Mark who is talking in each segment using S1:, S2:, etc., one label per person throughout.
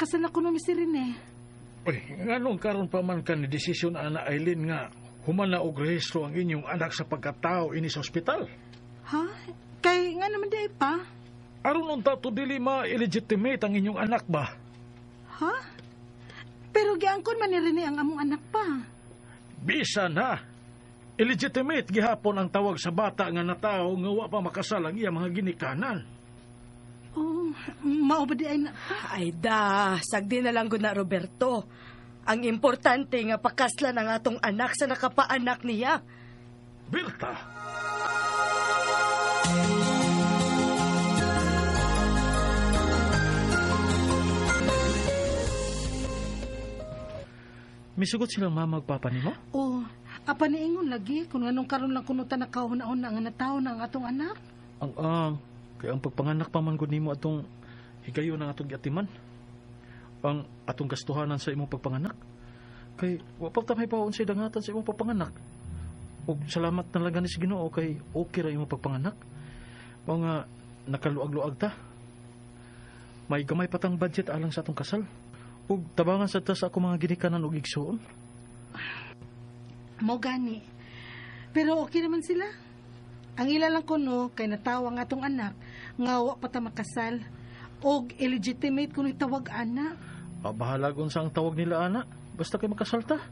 S1: Makasal na kuno mi si Rene.
S2: Uy, nganong karon pa man ka ni desisyon ana Eileen nga human na og rehistro ang inyong anak sa pagkatao ini sa ospital?
S1: Ha? Kay nga naman di ay pa?
S2: Aron unta to dili ma-illegitimate ang inyong anak ba?
S1: Ha? Pero giangkon man ni Rene ang among anak pa.
S2: Bisa na. Illegitimate gihapon ang tawag sa bata nga natawo nga wa pa makasal ang iya mga ginikanan.
S1: Oh, mao ba di ay na?
S3: Ay da, sagdi na lang gud na Roberto. Ang importante nga pakaslan ang atong anak sa nakapaanak niya.
S2: Berta. Misugot silang mama ug papa nimo?
S1: Oh, apa niingon lagi kung anong karon lang kuno ta nakahuna-huna nga natawo na ang atong anak.
S2: Ang ang kay ang pagpanganak pa man gud nimo atong higayon ang atong giatiman. Ang atong gastuhanan sa imong pagpanganak. Kay wa pa ta may paon sa dangatan sa imong pagpanganak. Ug salamat na lang gani sa Ginoo kay okay ra imong pagpanganak. Mao nga nakaluag-luag ta. May gamay pa tang budget alang sa atong kasal. Ug tabangan sa ta sa ako mga ginikanan ug igsoon.
S1: Mao gani. Pero okay naman sila. Ang ila lang kuno kay natawa ang atong anak nga wa pa ta makasal og illegitimate kuno tawag ana.
S2: Ah, bahala kung sa ang tawag nila ana, basta kay makasal ta.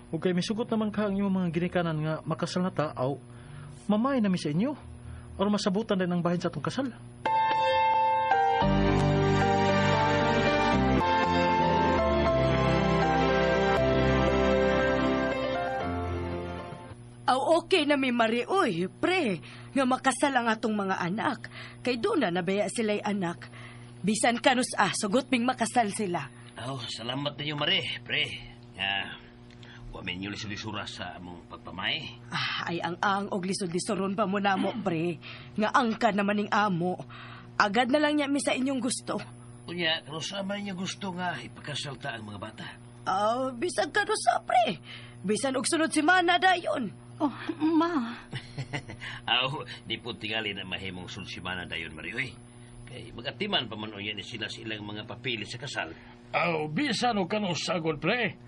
S2: Ug kay misugot naman ka ang imong mga ginikanan nga makasal na ta, aw mamay na mi sa inyo. Aron masabutan din ang bahin sa atong kasal.
S3: Aw okay na mi Mari, uy, pre, nga makasal ang atong mga anak. Kay doon na nabaya sila'y anak. Bisan kanus ah, sugot ming makasal sila.
S4: Aw, salamat ninyo Mari, pre. Nga, wa minyo lisod-lisura sa among pagpamay.
S3: Ah, ay ang og lisod-lisoron pa mo namo, pre. Nga angka naman ning amo. Agad na lang niya mi sa inyong gusto.
S4: Unya, kanusa man ninyo gusto nga ipakasal ta ang mga bata?
S3: Ah, bisan kanusa, pre. Bisan og sunod semana dayon.
S1: Oh, ma.
S4: Aw, di po tingali na mahimong sunod semana dayon, Mari, uy. Kay magatiman pa man unya ni sila sa ilang mga papili sa kasal.
S2: Aw, bisan og kanusa gud, pre.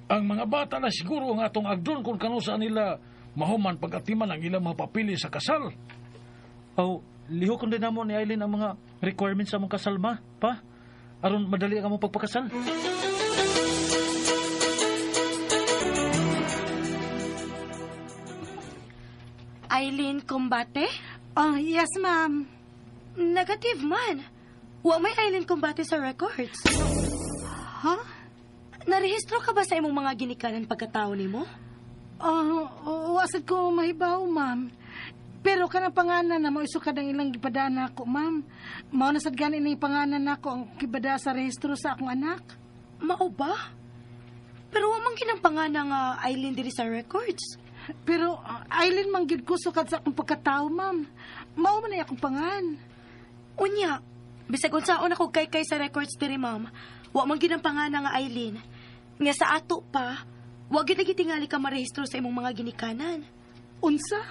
S2: Ang mga bata na siguro ang atong agdon kung kanusa nila mahuman pagatiman ang ilang mga papili sa kasal. Aw, lihok din namo ni Eileen ang mga requirements sa among kasal, ma, pa. Aron madali ang among pagpakasal.
S3: Eileen Combate?
S1: Oh, yes, ma'am.
S3: Negative man. Wa may Eileen Combate sa records.
S1: Ha?
S3: Narehistro ka ba sa imong mga ginikanan pagkatao nimo?
S1: Oh, wasad ko mahibaw, ma'am. Pero kanang pangalan na maisukad ang ilang gipadaan nako, ma'am. Mao na sad gani ning pangalan nako ang kibada sa rehistro sa akong anak.
S3: Mao ba? Pero wa man kinang pangalan nga Eileen diri sa records.
S1: Pero Eileen man gyud ko sukad sa akong pagkatao, ma'am. Mao man ay akong pangan.
S3: Unya, bisag unsaon ako kay-kay sa records diri, ma'am. Wa man gyud ang pangalan nga Eileen. Nga sa ato pa, wa gyud gitingali ka marehistro sa imong mga ginikanan.
S1: Unsa?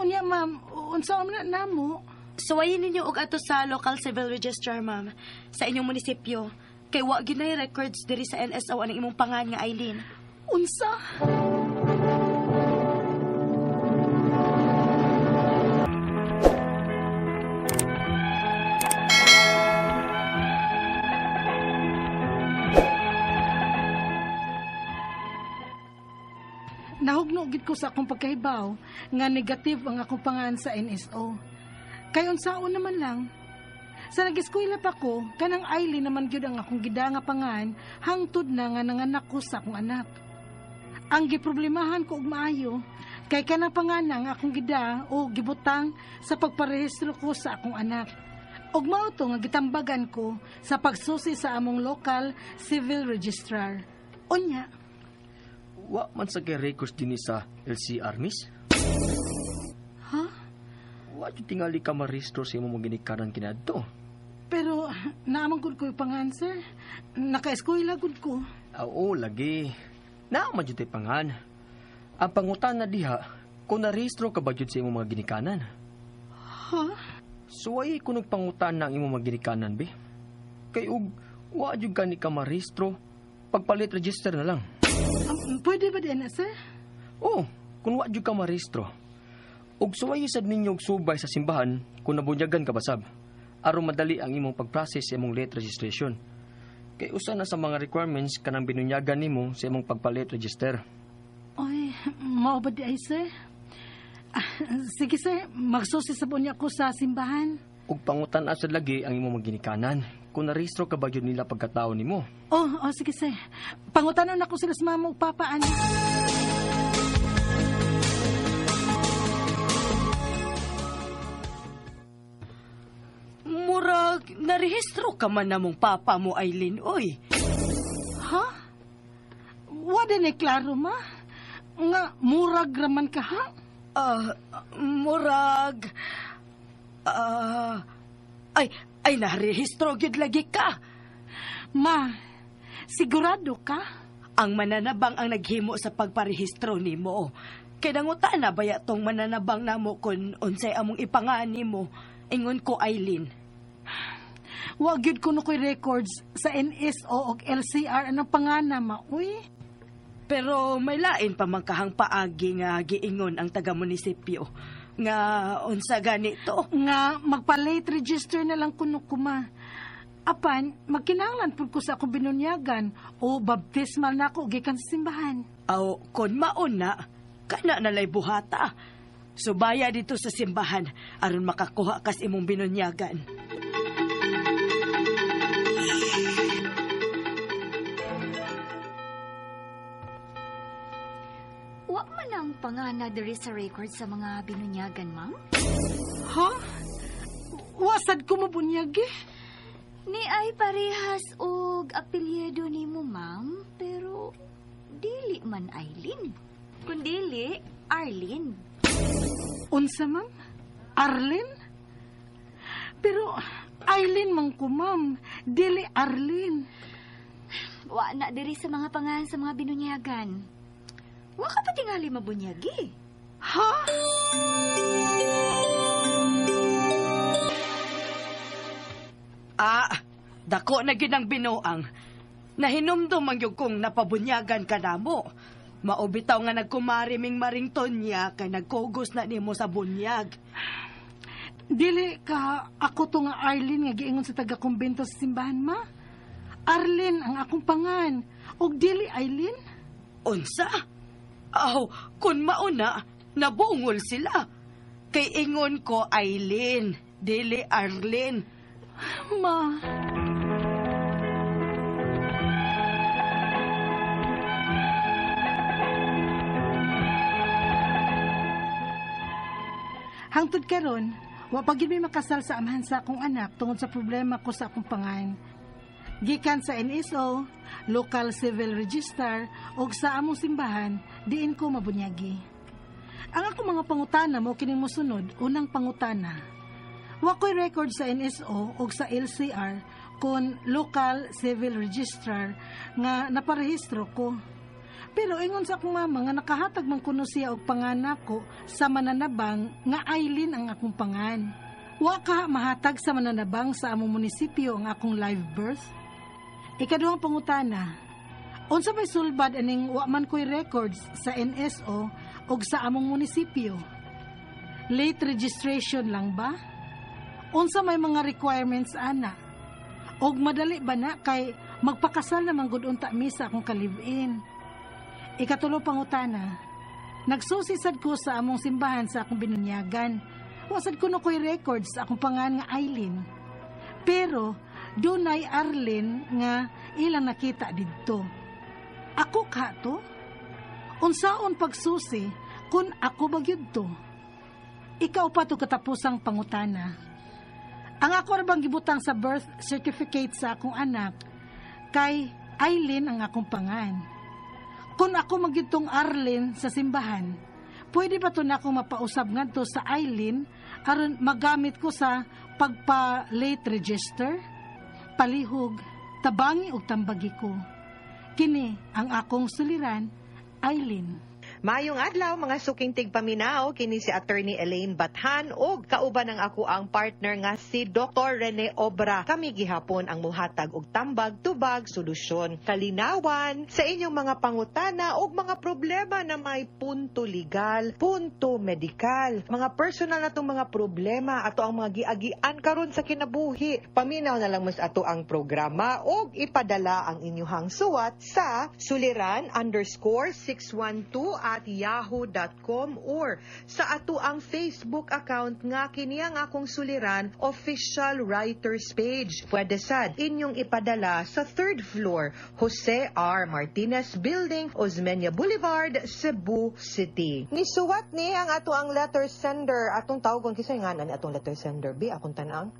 S1: Unya, ma'am, unsa man na namo?
S3: Suwayin ninyo og ato sa local civil registrar, ma'am, sa inyong munisipyo. Kay wa gyud nay records diri sa NSO anang imong pangan nga Eileen.
S1: Unsa? Nahugno gid ko sa akong pagkahibaw nga negative ang akong pangan sa NSO. Kay unsaon naman lang. Sa nag-eskwela pa ko, kanang Eileen naman gyud ang akong gida nga pangan hangtod na nga nanganak ko sa akong anak. Ang giproblemahan ko og maayo kay kanang pangana nga akong gida o gibutang sa pagparehistro ko sa akong anak. Og mao to nga gitambagan ko sa pagsusi sa among local civil registrar. Unya,
S5: wa man sa kay records dinhi sa LCR, miss.
S1: Ha?
S5: Wa jud tingali ka marehistro sa imong mga ginikanan kaniadto.
S1: Pero naaman gud ko yung pangan, sir. Naka-eskwela gud ko.
S5: Ah, oo, lagi. Naa man jud tay pangan. Ang pangutana diha, kung narehistro ka ba jud sa imong mga ginikanan?
S1: Ha?
S5: Suway ko nagpangutana ang imong mga ginikanan, be. Kay og wa jud ka ni ka marehistro, pagpalit register na lang.
S1: Pwede ba din na, sir?
S5: Oh, kung wa jud ka marehistro. Og suwayi sad ninyo og subay sa simbahan kung nabunyagan ka basab. Aron madali ang imong pag-process sa imong late registration. Kay usa na sa mga requirements kanang binunyagan nimo sa imong pagpalit register.
S1: Oy, mao ba di ay, sir? Sige, sir. Magsusi sa bunya ko sa simbahan.
S5: Ug pangutan asad lagi ang imong maginikanan kung narehistro ka ba gyud nila pagkatao nimo.
S1: Oh, sige, sir. Pangutanon ako sila sa mama ug papa, ani.
S3: Murag, narehistro ka man namong papa mo, Eileen, oy.
S1: Ha? Wa din eh, klaro, ma. Nga, murag raman ka, ha?
S3: Murag... Ay, narehistro gyud lagi ka.
S1: Ma, sigurado ka?
S3: Ang mananabang ang naghimo sa pagparehistro nimo. Kay nanguta na baya tong mananabang namo kun unsay among ipangan nimo. Ingon ko, Eileen.
S1: Wa gyud kuno koy records sa NSO og LCR anong pangana, ma. Uy.
S3: Pero may lain pa man kahang paagi nga giingon ang taga-munisipyo nga unsa ganito.
S1: Nga magpa-late register na lang kuno ko, ma. Apan, magkinahanglan pud ko sa akong binunyagan o baptismal nako gikan sa simbahan.
S3: Aw, kon mauna, kana nalay buhata. Subaya dito sa simbahan aron makakuha kas imong binunyagan.
S6: Wa man ang pangana diri sa record sa mga binunyagan, ma'am?
S1: Ha? Wasad ko mabunyag eh.
S6: Ni ay parehas og apelyido nimo, ma'am, pero dili man Eileen. Kun dili, Arlene.
S1: Unsa, ma'am? Arlene? Pero Eileen man ko, ma'am. Dili Arlene.
S6: Wa na diri sa mga pangalan sa mga binunyagan. Wa ka pa tingali mabunyagi.
S1: Ha?
S3: Dako na gyud ang binuang. Nahinumdum ang gyud kong napabunyagan ka namo. Maubitaw nga nagkumari ming Maring Tonya kay nagkugos na nimo sa bunyag.
S1: Dili ka ako to nga Arlene nga giingon sa taga-kumbento sa simbahan, ma. Arlene ang akong pangan. Og dili Eileen?
S3: Unsa? Aw, kun mauna, nabungol sila. Kay ingon ko Eileen, dili Arlene.
S1: Ma. Hangtod karon, wa pa gyud mi makasal sa amahan sa akong anak tungod sa problema ko sa akong pangan. Gikan sa NSO, Local Civil Register ug sa among simbahan, diin ko mabunyagi. Ang akong mga pangutana mo kining mosunod, unang pangutana. Wa ko'y record sa NSO ug sa LCR kon Local Civil Registrar nga naparehistro ko. Pero ingon sa akong mama nga nakahatag man kuno siya og panganak ko sa mananabang nga Eileen ang akong pangan. Wa ka mahatag sa mananabang sa among munisipyo ang akong live birth. Ikaduhang pangutana, unsa may sulbad aning wa man ko'y records sa NSO og sa among munisipyo? Late registration lang ba? Unsa may mga requirements ana? Og madali ba na kay magpakasal naman gud unta mi sa akong ka-live-in? Ikatulo pangutana, nagsusisad ko sa among simbahan sa akong binunyagan. Wasad ko no ko'y records sa akong pangan nga Eileen. Pero dunay Arlene nga ilang nakita didto. Ako ka to? Unsaon pagsusi kung ako ba gyud to? Ikaw pa to katapusang pangutana. Ang ako ra bang gibutang sa birth certificate sa akong anak kay Eileen ang akong pangan. Kung ako magyudtong Arlene sa simbahan, pwede ba to na akong mapausab ngadto sa Eileen aron magamit ko sa pagpa-late register? Palihog, tabangi og tambagi ko. Kini ang akong suliran, Eileen.
S7: Maayong adlaw, mga suking tigpaminaw, kini si Attorney Elaine Bathan ug kauban ang ako ang partner nga si Dr. Rene Obra. Kami gihapon ang muhatag og tambag, tubag, solusyon, kalinawan sa inyong mga pangutana ug mga problema na may punto legal, punto medikal, mga personal natong mga problema, ato ang mga giagian karon sa kinabuhi. Paminaw na lang mas ato ang programa ug ipadala ang inyuhang suwat sa suliran_612@yahoo.com or sa ato ang Facebook account nga kini ang Akong Suliran Official Writers Page. Pwede sad inyong ipadala sa third floor, Jose R. Martinez Building, Osmeña Boulevard, Cebu City. Nisuwat ni ang ato ang letter sender. Atong tawgon, kisay nga ni atong letter sender bi akong tan-ang.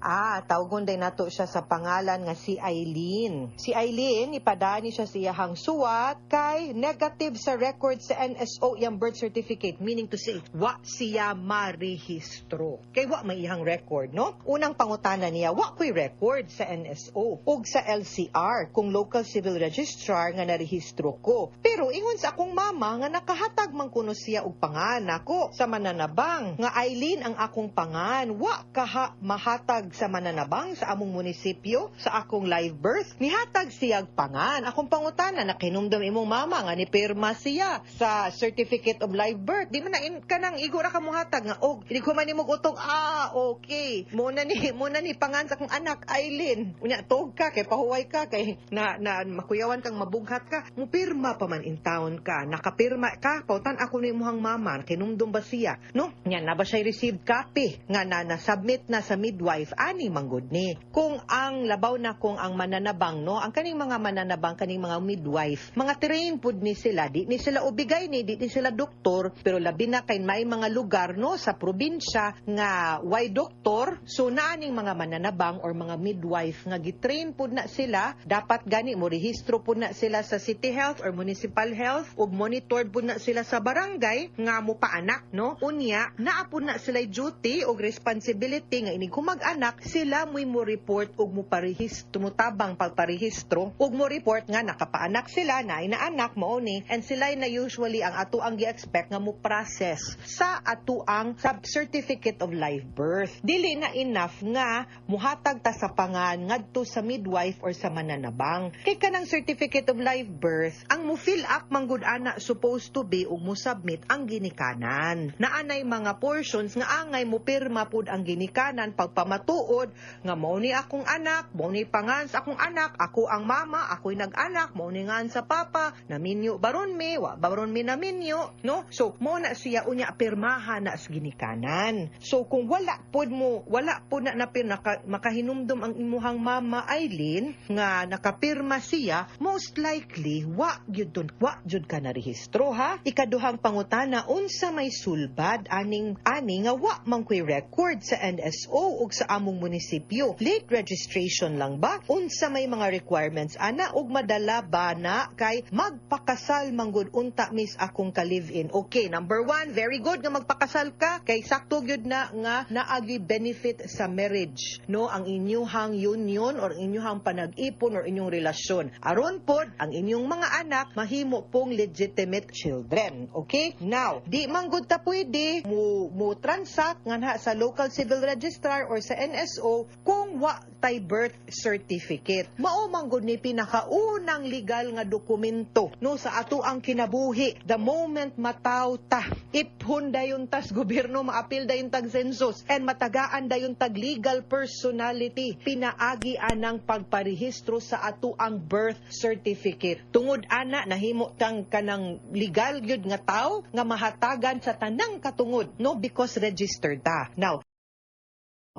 S7: Tawgon day nato siya sa pangalan nga si Eileen. Si Eileen, ipadani siya sa iyahang suwat kay negative sa record sa NSO iyang birth certificate, meaning to say wa siya marehistro. Kay wa may iyang record, no? Unang pangutana niya, wa ko'y record sa NSO ug sa LCR kung local civil registrar nga narehistro ko. Pero ingon sa akong mama nga nakahatag man kuno siya og pangan nako sa mananabang nga Eileen ang akong pangan. Wa kaha mahatag sa mananabang sa among munisipyo sa akong live birth. Nihatag siyag pangan. Akong pangutana, nakinumdum imong mama nga nipirma siya sa certificate of live birth? Di man na in, kanang igo ra ka mohatag nga og hindi ko man nimo utong, ah, okay, mo na ni pangan sa akong anak Eileen. Unya tog ka kay pahuway ka kay na, na makuyawan kang mabughat ka, mupirma pa man in town ka, nakapirma ka. Pautan ako ni imuhang mama, kinumdum ba siya, no? Nya na ba siya received copy nga na na-submit na sa midwife ani manggod ni? Kung ang labaw na kung ang mananabang, no, ang kaning mga mananabang, kaning mga midwife, mga trained pud ni sila. Di ni sila ubigay ni, di ni sila doktor, pero labi na kay may mga lugar, no, sa probinsya nga way doktor. So naaning mga mananabang or mga midwife nga gitrain pud na sila, dapat gani mo rehistro pud na sila sa city health or municipal health ug monitored pud na sila sa barangay nga mo paanak, no? Unya naa pud na sila duty og responsibility nga inig humag-anak sila mo'y mo report ug mo parehistro, mo tabang pagparehistro ug mo report nga nakapaanak sila na inaanak mao ni, and sila na usually ang ato ang gi-expect nga mo process sa ato ang sub certificate of live birth. Dili na enough nga muhatag ta sa pangan ngadto sa midwife or sa mananabang kay kanang certificate of live birth, ang mo fill up manggod ana supposed to be ug mo submit ang ginikanan. Naanay mga portions nga angay mo pirma pud ang ginikanan pagpamatuod nga mao ni akong anak, mao ni pangan sa akong anak, ako ang mama, ako'y nag-anak, mao ni ngan sa papa, naminyo baron mi, wa baron mi naminyo, no? So mo na siya, unya pirmahan na sa ginikanan. So kung wala pud na napir makahinumdum ang imuhang mama Eileen nga nakapirma siya, most likely wa gyud dun, wa jud ka narehistro, ha. Ikaduhang pangutana, unsa may sulbad aning ani nga wa man ko'y record sa NSO ug sa among munisipyo? Late registration lang ba? Unsa may mga requirements ana ug madala ba na kay magpakasal manggod unta mis akong ka-live-in? Okay, number one, very good nga magpakasal ka kay sakto gyud na nga naagi benefit sa marriage, no, ang inyuhang union or inyuhang panag-ipon or inyong relasyon. Aron pod ang inyong mga anak mahimo pong legitimate children. Okay? Now, di man gud ta pwede mo transact nga sa local civil registrar or sa NSO kung wa tay birth certificate. Mao man gud ni pinakaunang legal nga dokumento, no, sa ato ang kinabuhi. The moment mataw ta, iphon dayon tas gobyerno, maapil dayon tag census and matagaan dayon tag legal personality pinaagi anang pagparehistro sa ato ang birth certificate. Tungod ana nahimo tang kanang legal gyud nga tawo nga mahatagan sa tanang katungod, no, because registered ta. Now,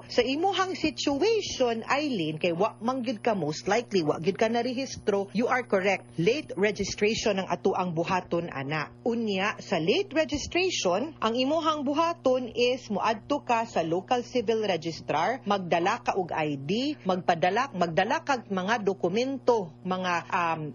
S7: sa imuhang situation, Eileen, kay wa man gyud ka, most likely wa gyud ka narehistro, you are correct. Late registration ang ato ang buhaton ana. Unya, sa late registration, ang imuhang buhaton is moadto ka sa local civil registrar, magdala ka og ID, magdala kag mga dokumento, mga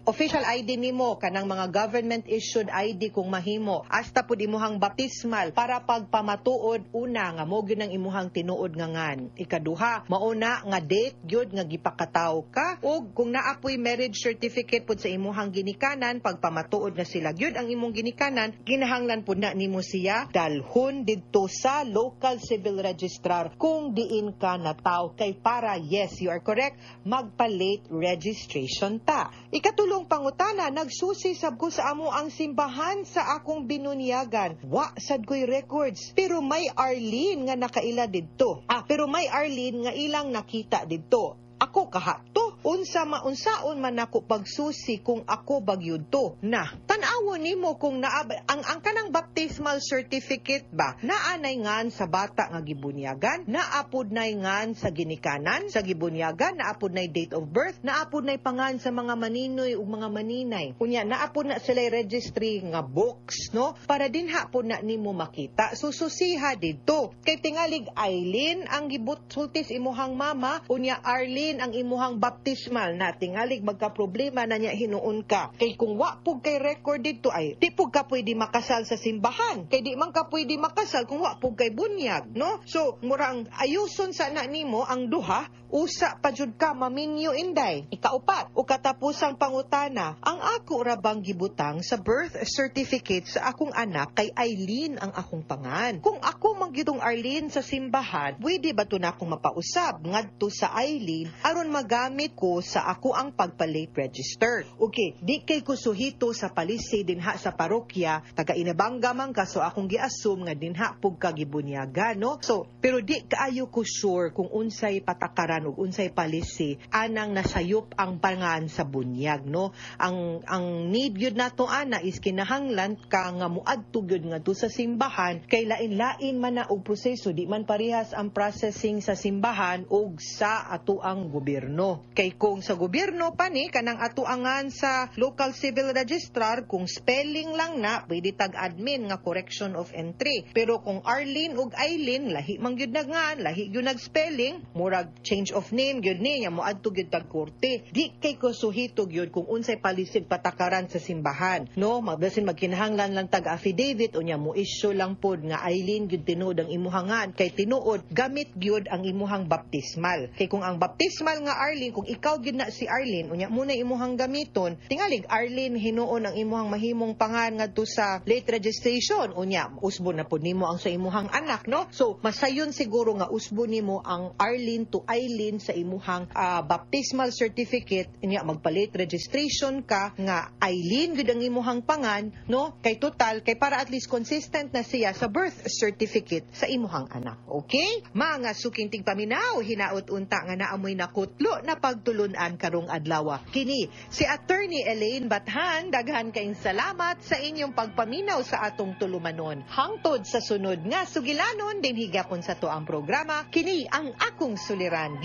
S7: official ID nimo, kanang mga government issued ID kung mahimo, hasta pud imuhang baptismal para pagpamatuod una nga mo gyud ang imuhang tinuod nga ngan. pangan. Ikaduha, mauna nga date gyud nga gipakataw ka, ug kung naa poy marriage certificate pud sa imuhang ginikanan, pagpamatuod na sila gyud ang imong ginikanan, kinahanglan pud na nimo siya dalhon didto sa local civil registrar kung diin ka nataw, kay para, yes, you are correct, magpa-late registration ta. Ikatulong pangutana, nagsusi sab ko sa amo ang simbahan sa akong binunyagan. Wa sad ko'y records, pero may Arlene nga nakaila didto. Pero may Arlene nga ilang nakita didto. Ako kaha to. Unsa maunsaon man nako pagsusi kung ako bagyud to? Na, tan-awon nimo kung naa ang kanang baptismal certificate ba, naanay ngan sa bata nga gibunyagan, naapod nay ngan sa ginikanan sa gibunyagan, naapod nay date of birth, naapod nay pangan sa mga maninoy ug mga maninay. Unya naapod na sila registry nga books, no? Para dinha pod na nimo makita. Sususiha didto. Kay tingalig Eileen ang gibut sultis imuhang mama, unya Arlene ang imuhang baptismal na, tingalig magka-problema na niya hinuon ka. Kay kung wa pug kay record didto, ay di pug ka pwede makasal sa simbahan. Kay di man ka pwede makasal kung wa pug kay bunyag, no? So, murang ayuson sa na nimo ang duha, usa pa jud ka maminyo, inday. Ikaupat o katapusang pangutana, ang ako ra bang gibutang sa birth certificate sa akong anak kay Eileen ang akong pangan? Kung ako man gyudong Arlene sa simbahan, pwede ba to na akong mapausab ngadto sa Eileen aron magamit ko sa ako ang pagpa-late register? Okay, di kay ko suhito sa palisi dinha sa parokya, taga Inabanga man ka, so akong gi-assume nga dinha pug ka gibunyaga, no? So, pero di kaayo ko sure kung unsay patakaran ug unsay palisi anang nasayop ang pangan sa bunyag, no? Ang need gyud nato ana is kinahanglan ka nga moadto gyud ngadto sa simbahan, kay lain-lain man na og proseso, di man parehas ang processing sa simbahan ug sa atoang gobyerno. Kay kung sa gobyerno pa ni kanang atoangan sa local civil registrar, kung spelling lang na, pwede tag admin nga correction of entry. Pero kung Arlene ug Eileen, lahi man gyud nag-ngan, lahi gyud nag-spelling, murag change of name gyud niya, moadto gyud tag korte. Di kay ko suhito gyud kung unsay palisig patakaran sa simbahan, no? Magbasin magkinahanglan lang tag affidavit, unya mo issue lang pod nga Eileen gyud tinuod ang imuhangan, kay tinuod gamit gyud ang imuhang baptismal. Kay kung ang baptismal nga Arlene, kung ikaw gyud na si Arlene, unya mo na imuhang gamiton, tingalig Arlene hinuon ang imuhang mahimong pangan ngadto sa late registration, unya usbo na pod nimo ang sa imuhang anak, no? So masayon siguro nga usbo nimo ang Arlene to Eileen sa imuhang baptismal certificate, unya magpa-late registration ka nga Eileen gyud ang imuhang pangan, no? Kay total kay para at least consistent na siya sa birth certificate sa imuhang anak. Okay? Mga suking tigpaminaw, hinaot unta nga naamoy nakutlo na pagtulunan karong adlaw. Kini si Attorney Elaine Bathan, daghan kayong salamat sa inyong pagpaminaw sa atong tulumanon. Hangtod sa sunod nga sugilanon dinhi gyapon sa atoang programa, kini ang akong suliran.